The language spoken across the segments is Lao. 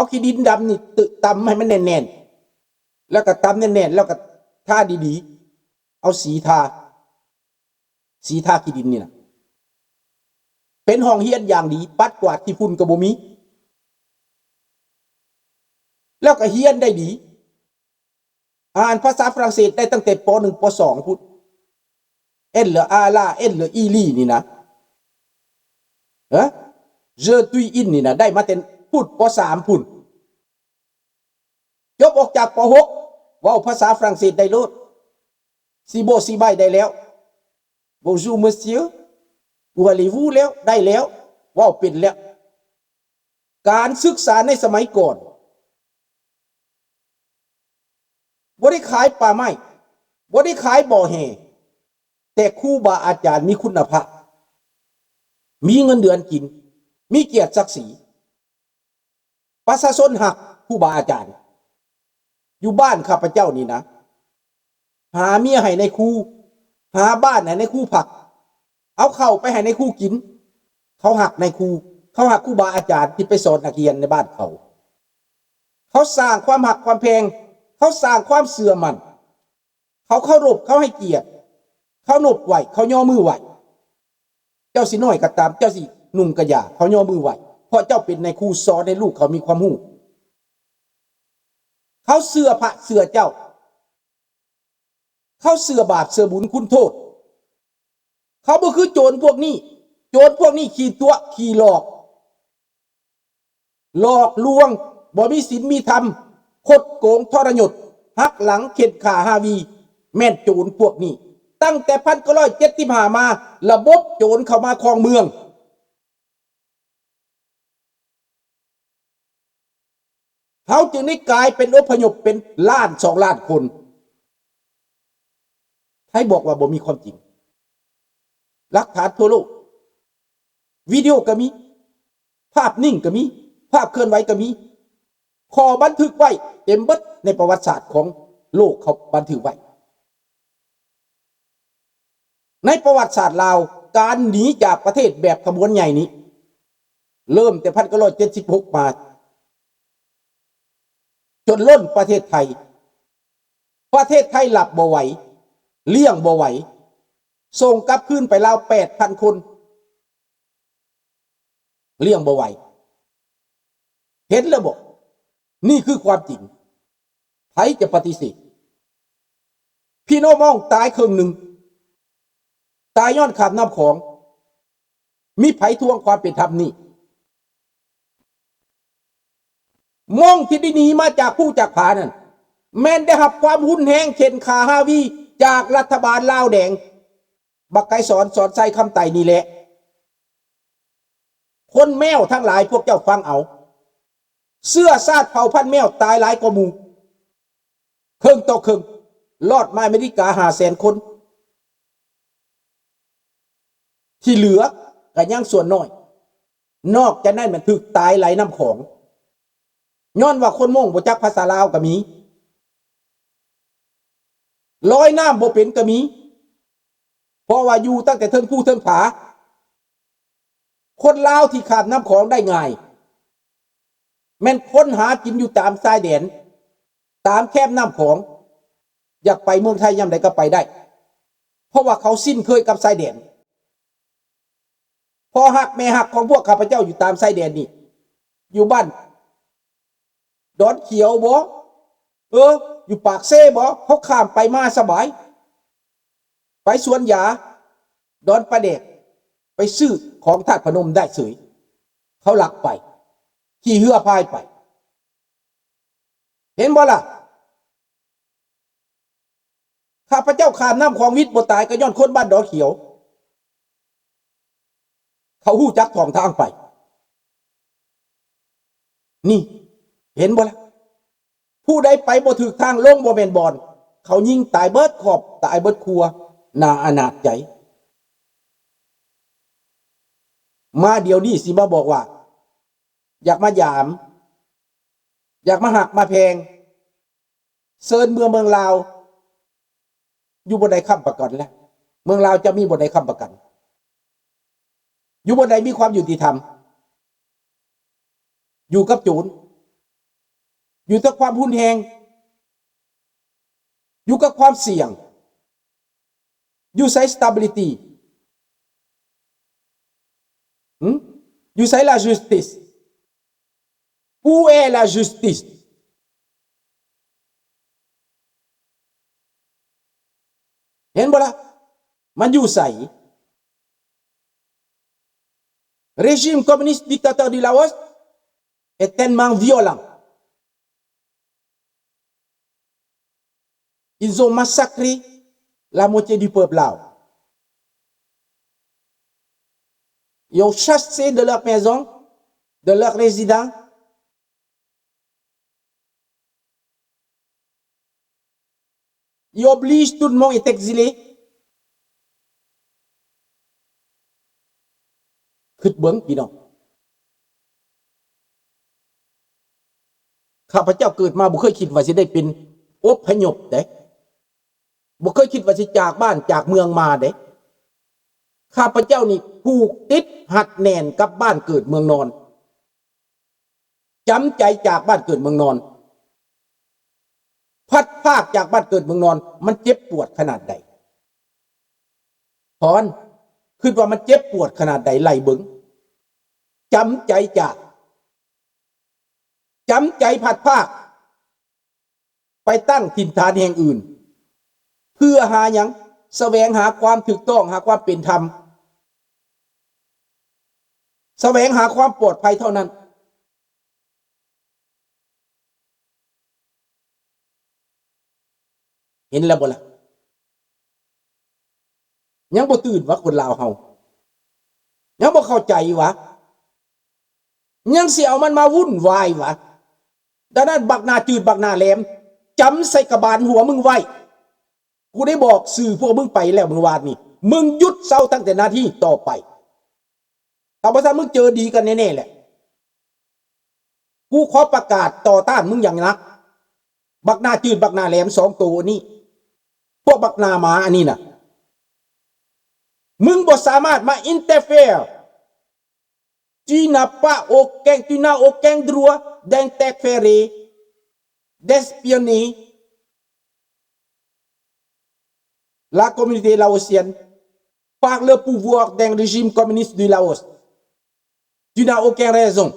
າຂີ້ດິນດຳນີ້ຕຶ ຕຳໃຫ້ມັນແໜ້ນໆ ແລ້ວກໍຕຳແໜ້ນໆ ແລ້ວກໍທາດີໆ ເອົາສີທາ ສີທາຂີ້ດິນນີ້ນະ ເປັນຫ້ອງຮຽນຢ່າງດີ ປັດກວາດຂີ້ຝຸ່ນກໍບໍ່ມີ ແລ້ວກໍຮຽນໄດ້ດີ ອ່ານພາສາຝຣັ່ງເສດໄດ້ຕັ້ງແຕ່ ປໍໜຶ່ງ ປໍສອງພຸ້ນ L A L A L I L I ນີ້ນະ ຮະ Je suis in ນີ້ນະ ໄດ້ມາແຕ່ພຸ້ນ ປໍສາມພຸ້ນ ຈົບອອກຈາກ ປໍຫົກ ເວົ້າພາສາຝຣັ່ງເສດໄດ້ໂລດ ຊີໂບຊີໄບໄດ້ແລ້ວ Bonjour monsieur, où allez-vous ແລ້ວ ໄດ້ແລ້ວ ເວົ້າເປັນແລ້ວ. ການສຶກສາໃນສະໄໝກ່ອນ ບໍ່ໄດ້ຂາຍປ່າໄມ້ ບໍ່ໄດ້ຂາຍບໍ່ແຮ່ ແຕ່ຄູບາອາຈານມີຄຸນນະພາບ ມີເງິນເດືອນກິນ ມີກຽດສັກສີ ປະຊາຊົນຮັກຄູບາອາຈານ. ຢູ່ບ້ານຂ້າພະເຈົ້ານີ້ນະ ຫາເມຍໃຫ້ນາຍຄູ ຫາບ້ານໃຫ້ນາຍຄູພັກ ເອົາເຂົ້າໄປໃຫ້ນາຍຄູກິນ. ເຂົາຮັກນາຍຄູ ເຂົາຮັກຄູບາອາຈານທີ່ໄປສອນນັກຮຽນໃນບ້ານເຂົາ. ເຂົາສ້າງຄວາມຮັກຄວາມແພງ ເຂົາສ້າງຄວາມເຊື່ອໝັ້ນ ເຂົາເຄົາລົບ ເຂົາໃຫ້ກຽດ ເຄົານົບໄຫວ້ ເຂົາຍໍມືໄຫວ້. ເຈົ້າຊິນ້ອຍກໍຕາມ ເຈົ້າຊິໜຸ່ມກໍຢ່າ ເຂົາຍໍມືໄຫວ້ ເພາະເຈົ້າເປັນນາຍຄູ ສອນໃຫ້ລູກເຂົາມີຄວາມຮູ້. ເຂົາເຊື່ອພະເຊື່ອເຈົ້າ ເຂົາເຊື່ອບາບເຊື່ອບຸນຄຸນໂທດ. ເຂົາບໍ່ຄືໂຈນພວກນີ້. ໂຈນພວກນີ້ຂີ້ຕົວະ ຂີ້ຫຼອກ ຫຼອກລວງ ບໍ່ມີສິນມີທຳ ຄົດໂກງ ທໍລະຍົດ ຫັກຫຼັງ ເຂັ່ນຂ້າ ຮາວີ ແມ່ນໂຈນພວກນີ້. ຕັ້ງແຕ່ພັນເກົ້າຮ້ອຍເຈັດສິບຫ້າມາ ລະບົບໂຈນເຂົ້າມາຄອງເມືອງ. ເຮົາຈຶ່ງໄດ້ກາຍເປັນອົບພະຍົບເປັນລ້ານສອງລ້ານຄົນ. ໃຜບອກວ່າບໍ່ມີຄວາມຈິງ? ຫຼັກຖານທົ່ວໂລກ ວິດີໂອກໍມີ ພາບນິ່ງກໍມີ ພາບເຄື່ອນໄຫວກໍມີ ຂໍ້ບັນທຶກໄວ້ເຕັມເບິດໃນປະຫວັດສາດຂອງໂລກເຂົາບັນທຶກໄວ້. ໃນປະຫວັດສາດລາວ ການໜີຈາກປະເທດແບບຂະບວນໃຫຍ່ນີ້ ເລີ່ມແຕ່ພັນເກົ້າຮ້ອຍເຈັດສິບຫົກມາ ຈົນລົ້ນປະເທດໄທ. ປະເທດໄທຮັບບໍ່ໄຫວ ລ້ຽງບໍ່ໄຫວ ສົ່ງກັບຄືນໄປລາວແປດພັນຄົນ. ລ້ຽງບໍ່ໄຫວ. ເຫັນແລ້ວບໍ່? ນີ້ຄືຄວາມຈິງ. ໃຜຈະປະຕິເສດ? ພີ່ນ້ອງມອງຕາຍເຄິ່ງໜຶ່ງ ຕາຍຍ້ອນຂ້າມນ້ຳຂອງ. ມີໃຜທວງຄວາມເປັນທຳນີ້? ມອງທີ່ໄດ້ໜີມາຈາກພູຈາກຜານັ້ນ ແມ່ນໄດ້ຮັບຄວາມຮຸນແຮງເຂັ່ນຂ້າຮາວີຈາກລັດຖະບານລາວແດງ. ບັກໄກສອນ ສອນໄຊ ຄຳໄຕນີ້ແຫຼະ. ຄົນແມວທັງຫຼາຍ ພວກເຈົ້າຟັງເອົາ. ເຊື້ອຊາດເຜົ່າພັນແມວຕາຍຫຼາຍກວ່າໝູ່ ເຄິ່ງຕໍ່ເຄິ່ງ. ລອດມາອາເມລິກາຫ້າແສນຄົນ. ທີ່ເຫຼືອກໍຍັງສ່ວນນ້ອຍ. ນອກຈາກນັ້ນແມ່ນຖືກຕາຍໄຫຼນ້ຳຂອງ. ຍ້ອນວ່າຄົນມົ້ງບໍ່ຈັກພາສາລາວກໍມີ. ລອຍນ້ຳບໍ່ເປັນກໍມີ. ເພາະວ່າຢູ່ຕັ້ງແຕ່ເທິງພູເທິງຜາ. ຄົນລາວທີ່ຂ້າມນ້ຳຂອງໄດ້ງ່າຍ ແມ່ນຄົນຫາກິນຢູ່ຕາມຊາຍແດນ ຕາມແຄມນ້ຳຂອງ. ຢາກໄປເມືອງໄທຍາມໃດກໍໄປໄດ້ ເພາະວ່າເຂົາຊິນເຄີຍກັບຊາຍແດນ. ພໍ່ຮັກແມ່ຮັກຂອງພວກຂ້າພະເຈົ້າຢູ່ຕາມຊາຍແດນນີ້ ຢູ່ບ້ານດອນຂຽວບໍ? ເອີ ຢູ່ປາກເຊບໍ? ເຂົາຂ້າມໄປມາສະບາຍ. ໄປສວນຢາ ດອນປາແດກ ໄປຊື້ຂອງທາດພະນົມໄດ້ເສີຍ. ເຂົາລັກໄປ ຂີ່ເຮືອພາຍໄປ. ເຫັນບໍ່ລະ? ຂ້າພະເຈົ້າຂ້າມນ້ຳຂອງວິດບໍ່ຕາຍ ກໍຍ້ອນຄົນບ້ານດອນຂຽວ. ເຂົາຮູ້ຈັກຊ່ອງທາງໄປ. ນີ້ ເຫັນບໍ່ລະ? ຜູ້ໃດໄປບໍ່ຖືກທາງ ລົງບໍ່ແມ່ນບ່ອນ ເຂົາຍິງຕາຍເບິດຄອບ ຕາຍເບິດຄົວ. ໜ້າອະນາດໃຈ. ມາດຽວນີ້ຊິມາບອກວ່າ ຢາກມາຢາມ ຢາກມາຮັກມາແພງ ເຊີນເມືອເມືອງລາວ. ຢູ່ບ່ອນໃດຄ້ຳປະກັນລະ? ເມືອງລາວຈະມີບ່ອນໃດຄ້ຳປະກັນ? ຢູ່ບ່ອນໃດມີຄວາມຍຸຕິທຳ? ຢູ່ກັບໂຈນ. ຢູ່ແຕ່ຄວາມຮຸນແຮງ, ຢູ່ກັບຄວາມສ່ຽງ. ຢູ່ໃສ stability? ຫຶ? ຢູ່ໃສ la justice? Où est la justice? ເຫັນບໍ່ລະ? ມັນຢູ່ໃສ? Régime communiste dictateur du Laos est tellement violent. Ils ont massacré la moitié du peuple lao. Ils ont chassé de leur maison, de leur résidence. Ils obligent tout le monde est exilé. ຄິດເບິ່ງພີ່ນ້ອງ, ຂ້າພະເຈົ້າເກີດມາບໍ່ເຄີຍຄິດວ່າຊິໄດ້ເປັນອົບພະຍົບເດ້, ບໍ່ເຄີຍຄິດວ່າຊິຈາກບ້ານຈາກເມືອງມາເດ້. ຂ້າພະເຈົ້ານີ້ຜູກຕິດຮັດແໜ້ນກັບບ້ານເກີດເມືອງນອນ. ຈຳໃຈຈາກບ້ານເກີດເມືອງນອນ, ພັດພາກຈາກບ້ານເກີດເມືອງນອນ, ມັນເຈັບປວດຂະໜາດໃດ? ພອນ, ຄິດວ່າມັນເຈັບປວດຂະໜາດໃດ? ໄລ່ເບິ່ງ. ຈຳໃຈຈາກ, ຈຳໃຈພັດພາກ ໄປຕັ້ງຖິ່ນຖານແຫ່ງອື່ນ ເພື່ອຫາຫຍັງ? ສະແຫວງຫາຄວາມຖືກຕ້ອງ, ຫາຄວາມເປັນທຳ, ສະແຫວງຫາຄວາມປອດໄພເທົ່ານັ້ນ. ເຫັນແລ້ວບໍ່ລະ? ຍັງບໍ່ຕື່ນຫວາ ຄົນລາວເຮົາ? ຍັງບໍ່ເຂົ້າໃຈຫວາ? ຍັງຊິເອົາມັນມາວຸ່ນວາຍຫວາ? ດັ່ງນັ້ນ ບັກໜ້າຈືດ ບັກໜ້າແຫຼມ, ຈຳໃສ່ກະບານຫົວມຶງໄວ້. ກູໄດ້ບອກຊື່ພວກມຶງໄປແລ້ວມື້ວານນີ້, ມຶງຢຸດເຊົາຕັ້ງແຕ່ນາທີຕໍ່ໄປ. ຖ້າບໍ່ຊັ້ນ ມຶງເຈີດີກັນແນ່ໆແຫຼະ. ກູຂໍປະກາດຕໍ່ຕ້ານມຶງຢ່າງໜັກ, ບັກໜ້າຈືດ ບັກໜ້າແຫຼມສອງໂຕນີ້, ພວກບັກໜ້າໝາອັນນີ້ນະ, ມຶງບໍ່ສາມາດມາ interfere. Tu n'as pas aucun, tu n'as aucun droit d'interférer, d'espionner la communauté laotienne par le pouvoir d'un régime communiste du Laos. Tu n'as aucune raison.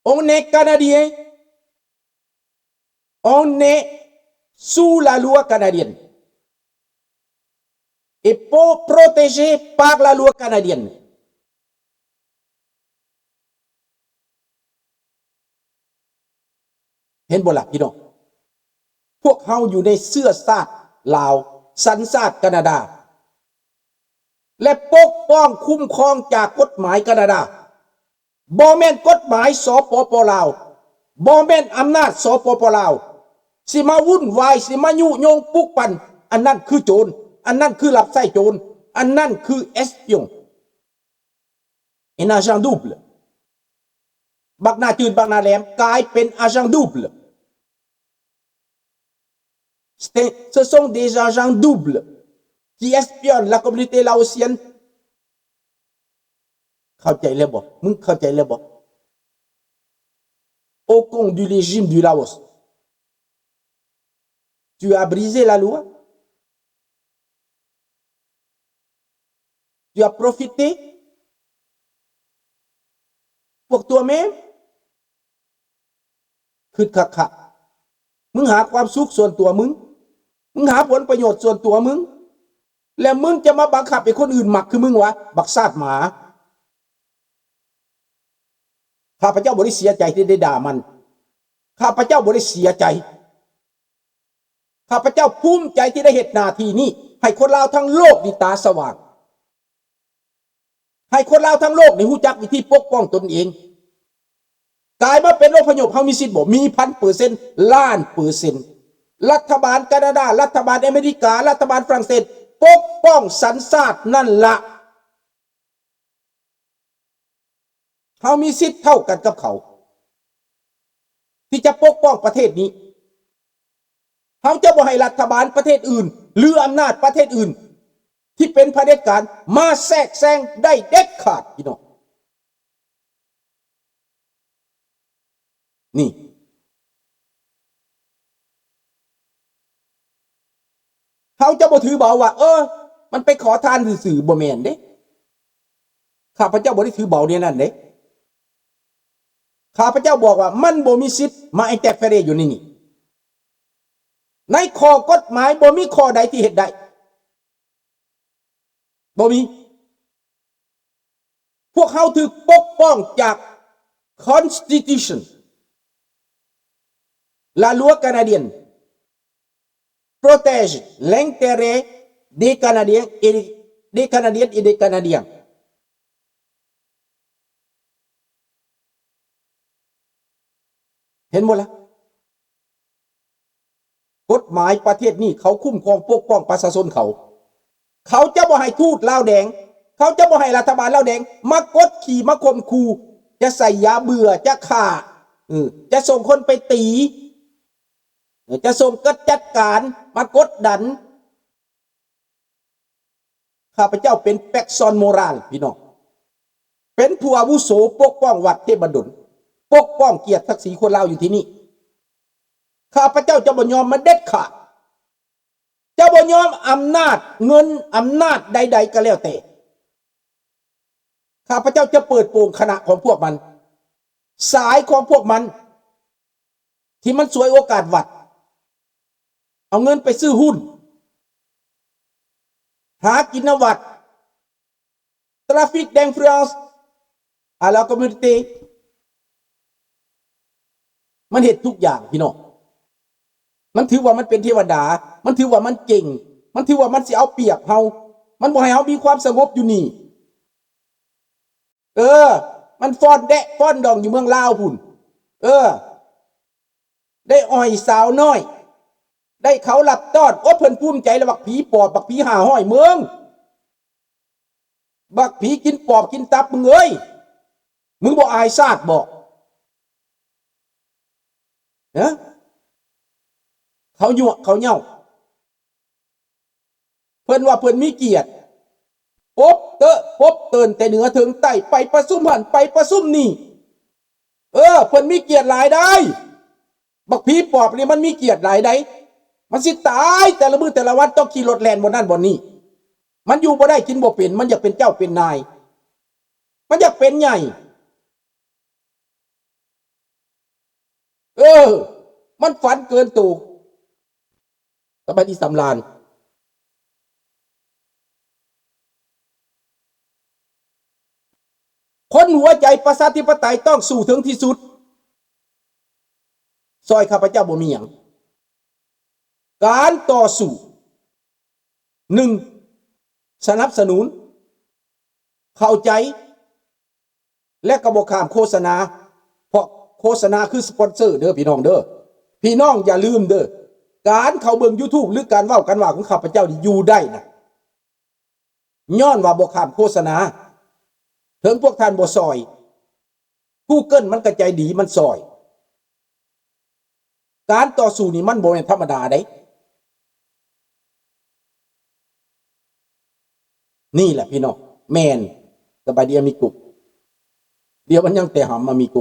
On est Canadien, on est sous la loi canadienne et po-, protégé par la loi canadienne. ເຫັນບໍ່ລະພີ່ນ້ອງ? ພວກເຮົາຢູ່ໃນເຊື້ອຊາດລາວ, ສັນຊາດການາດາ ແລະ ປົກປ້ອງຄຸ້ມຄອງຈາກກົດໝາຍການາດາ. ບໍ່ແມ່ນກົດໝາຍ ສປປ ລາວ, ບໍ່ແມ່ນອຳນາດ ສປປ ລາວ ຊິມາວຸ່ນວາຍ, ຊິມາຍຸຍົງປຸກປັ່ນ. ອັນນັ້ນຄືໂຈນ, ອັນນັ້ນຄືຮັບໃຊ້ໂຈນ, ອັນນັ້ນຄື espion, un agent double. ບັກໜ້າຈືດ ບັກໜ້າແຫຼມ ກາຍເປັນ agent double. C'est, ce sont des agents doubles qui espionnent la communauté laotienne. ເຂົ້າໃຈແລ້ວບໍ່? ມຶງເຂົ້າໃຈແລ້ວບໍ່? Au compte du régime du Laos. Tu as brisé la loi. Tu as profité pour toi-même. ຄິດຄັກໆ. ມຶງຫາຄວາມສຸກສ່ວນຕົວມຶງ, ມຶງຫາຜົນປະໂຫຍດສ່ວນຕົວມຶງ, ແລ້ວມຶງຈະມາບັງຄັບໃຫ້ຄົນອື່ນມັກຄືມຶງຫວາ? ບັກຊາດໝາ. ຂ້າພະເຈົ້າບໍ່ໄດ້ເສຍໃຈທີ່ໄດ້ດ່າມັນ. ຂ້າພະເຈົ້າບໍ່ໄດ້ເສຍໃຈ. ຂ້າພະເຈົ້າພູມໃຈທີ່ໄດ້ເຮັດໜ້າທີ່ນີ້ ໃຫ້ຄົນລາວທັງໂລກນີ້ຕາສະຫວ່າງ, ໃຫ້ຄົນລາວທັງໂລກນີ້ຮູ້ຈັກວິທີປົກປ້ອງຕົນເອງ. ກາຍມາເປັນອົບພະຍົບ ເຮົາມີສິດບໍ່? ມີພັນເປີເຊັນ, ລ້ານເປີເຊັນ. ລັດຖະບານການາດາ, ລັດຖະບານອາເມລິກາ, ລັດຖະບານຝຣັ່ງເສດ ປົກປ້ອງສັນຊາດນັ້ນລະ. ເຮົາມີສິດເທົ່າກັນກັບເຂົາ ທີ່ຈະປົກປ້ອງປະເທດນີ້. ເຮົາຈະບໍ່ໃຫ້ລັດຖະບານປະເທດອື່ນ ຫຼື ອຳນາດປະເທດອື່ນທີ່ເປັນຜະເດັດການມາແຊກແຊງໄດ້ເດັດຂາດ, ພີ່ນ້ອງ. ເຮົາຈະບໍ່ຖືເບົາວ່າ ເອີ ມັນໄປຂໍທານຊື່ໆ ບໍ່ແມ່ນເດ້. ຂ້າພະເຈົ້າບໍ່ໄດ້ຖືເບົາແນວນັ້ນເດ້. ຂ້າພະເຈົ້າບອກວ່າມັນບໍ່ມີສິດມາອິນເຕີເຟຍຢູ່ໃນນີ້. ໃນຂໍ້ກົດໝາຍບໍ່ມີຂໍ້ໃດທີ່ເຮັດໄດ້. ບໍ່ມີ. ພວກເຮົາຖືກປົກປ້ອງຈາກ Constitution, la loi canadienne protège l'intérêt des Canadiens et des Canadiennes et des Canadiens. ເຫັນບໍ່ລະ? ກົດໝາຍປະເທດນີ້ເຂົາຄຸ້ມຄອງປົກປ້ອງປະຊາຊົນເຂົາ. ເຂົາຈະບໍ່ໃຫ້ທູດລາວແດງ, ເຂົາຈະບໍ່ໃຫ້ລັດຖະບານລາວແດງມາກົດຂີ່ມາຂົ່ມຂູ່, ຈະໃສ່ຢາເບື່ອ, ຈະຂ້າ, ເອີ, ຈະສົ່ງຄົນໄປຕີ, ເອີ, ຈະສົ່ງກະຈັດການມາກົດດັນ. ຂ້າພະເຈົ້າເປັນແປັກຊອນໂມຣານ ພີ່ນ້ອງ, ເປັນຜູ້ອາວຸໂສປົກປ້ອງວັດເທບະດົນ, ປົກປ້ອງກຽດສັກສີຄົນລາວຢູ່ທີ່ນີ້. ຂ້າພະເຈົ້າຈະບໍ່ຍອມມາເດັດຂາດ, ຈະບໍ່ຍອມອຳນາດເງິນ, ອຳນາດໃດໆກໍແລ້ວແຕ່. ຂ້າພະເຈົ້າຈະເປີດໂປງຄະນະຂອງພວກມັນ, ສາຍຂອງພວກມັນ ທີ່ມັນສວຍໂອກາດວັດ, ເອົາເງິນໄປຊື້ຫຸ້ນ, ຫາກິນນຳວັດ, trafic d'influence à la communauté. ມັນເຮັດທຸກຢ່າງ ພີ່ນ້ອງ. ມັນຖືວ່າມັນເປັນເທວະດາ, ມັນຖືວ່າມັນເກັ່ງ, ມັນຖືວ່າມັນຊິເອົາປຽບເຮົາ, ມັນບໍ່ໃຫ້ເຮົາມີຄວາມສະຫງົບຢູ່ນີ້. ເອີ, ມັນຟ້ອນແດະຟ້ອນດອງຢູ່ເມືອງລາວພຸ້ນ. ເອີ, ໄດ້ອ່ອຍສາວນ້ອຍ, ໄດ້ເຂົາລັບຕ້ອນ. ໂອ້, ເພິ່ນພູມໃຈລະ, ບັກຜີປອບ, ບັກຜີຫ້າຮ້ອຍເມືອງ, ບັກຜີກິນປອບກິນຕັບ, ມຶງເອີຍ, ມຶງບໍ່ອາຍຊາດບໍ? ເອີ, ເຂົາຍົວະເຂົາເຍົາ. ເພິ່ນວ່າເພິ່ນມີກຽດ, ປົບເຕີະປົບເຕີນແຕ່ເໜືອເຖິງໃຕ້, ໄປປະຊຸມຫັ້ນໄປປະຊຸມນີ້. ເອີ, ເພິ່ນມີກຽດຫຼາຍໃດ໋. ບັກຜີປອບນີ້ມັນມີກຽດຫຼາຍໃດ໋. ມັນຊິຕາຍແຕ່ລະມື້ແຕ່ລະວັນ, ຕ້ອງຂີ່ລົດແລ່ນບ່ອນນັ້ນບ່ອນນີ້. ມັນຢູ່ບໍ່ໄດ້ກິນບໍ່ເປັນ, ມັນຢາກເປັນເຈົ້າເປັນນາຍ, ມັນຢາກເປັນໃຫຍ່. ເອີ, ມັນຝັນເກີນໂຕ. ສະບາຍດີສຳລານ. ຄົນຫົວໃຈປະຊາທິປະໄຕຕ້ອງສູ້ເຖິງທີ່ສຸດ. ຊ່ອຍຂ້າພະເຈົ້າບໍ່ມີຫຍັງ. ການຕໍ່ສູ້, ໜຶ່ງ, ສະໜັບສະໜູນ, ເຂົ້າໃຈ ແລະກໍບໍ່ຂ້າມໂຄສະນາ, ເພາະໂຄສະນາຄືສະປອນເຊີເດີ ພີ່ນ້ອງເດີ. ພີ່ນ້ອງຢ່າລືມເດີ, ການເຂົ້າເບິ່ງ YouTube ຫຼື ການເວົ້າການວ່າຂອງຂ້າພະເຈົ້ານີ້ຢູ່ໄດ້ນະ ຍ້ອນວ່າບໍ່ຂ້າມໂຄສະນາ. ເຖິງພວກທ່ານບໍ່ຊ່ອຍ, Google ມັນກໍໃຈດີ, ມັນຊ່ອຍ. ການຕໍ່ສູ້ນີ້ມັນບໍ່ແມ່ນທຳມະດາເດ້. ນີ້ແຫຼະພີ່ນ້ອງ, ແມ່ນ. ສະບາຍດີອາມິໂກ. ດຽວມັນຍັງແຕ່ຫຳອາມິໂກ,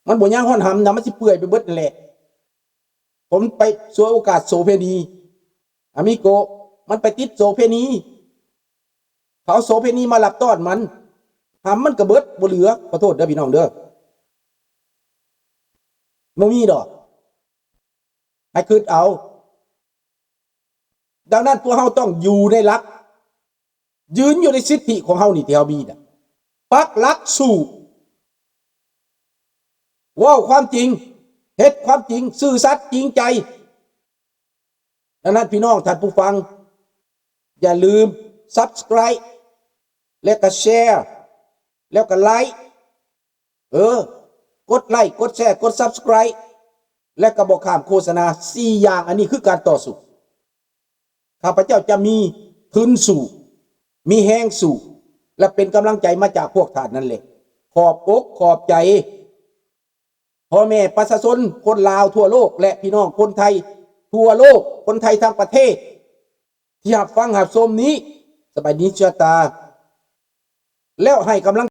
ມັນບໍ່ຍັງຮອດຫຳນະ, ມັນຊິເປື່ອຍໄປເບິດຫັ້ນແຫຼະ. ຜົມໄປສວຍໂອກາດໂສເພນີ ອາມິໂກ, ມັນໄປຕິດໂສເພນີ. ເຂົາເອົາໂສເພນີມາລັບຕ້ອນມັນ, ຫຳມັນກະເບິດບໍ່ເຫຼືອ. ຂໍໂທດເດີພີ່ນ້ອງເດີ, ບໍ່ມີດອກ, ໃຫ້ຄິດເອົາ. ດັ່ງນັ້ນ ພວກເຮົາຕ້ອງຢູ່ໃນຫຼັກ, ຢືນຢູ່ໃນສິດທິຂອງເຮົານີ້ທີ່ເຮົາມີນະ, ປັກຫຼັກສູ້, ເວົ້າຄວາມຈິງ, ເຮັດຄວາມຈິງ, ຊື່ສັດ, ຈິງໃຈ. ດັ່ງນັ້ນ ພີ່ນ້ອງທ່ານຜູ້ຟັງ, ຢ່າລືມ Subscribe ແລະກໍ Share ແລ້ວກໍ Like. ເອີ, ກົດ Like ກົດ Share ກົດ Subscribe ແລະກໍບໍ່ຂ້າມໂຄສະນາ. ສີ່ຢ່າງອັນນີ້ຄືການຕໍ່ສູ້. ຂ້າພະເຈົ້າຈະມີທຶນສູ້, ມີແຮງສູ້ ແລະເປັນກຳລັງໃຈມາຈາກພວກທ່ານນັ້ນແຫຼະ. ຂອບອົກຂອບໃຈ ພໍ່ແມ່ປະຊາຊົນຄົນລາວທົ່ວໂລກ ແລະ ພີ່ນ້ອງຄົນໄທທົ່ວໂລກ, ຄົນໄທທັງປະເທດທີ່ຮັບຟັງຮັບຊົມນີ້. ສະບາຍດີຊະຕາ, ແລ້ວໃຫ້ກຳລັງ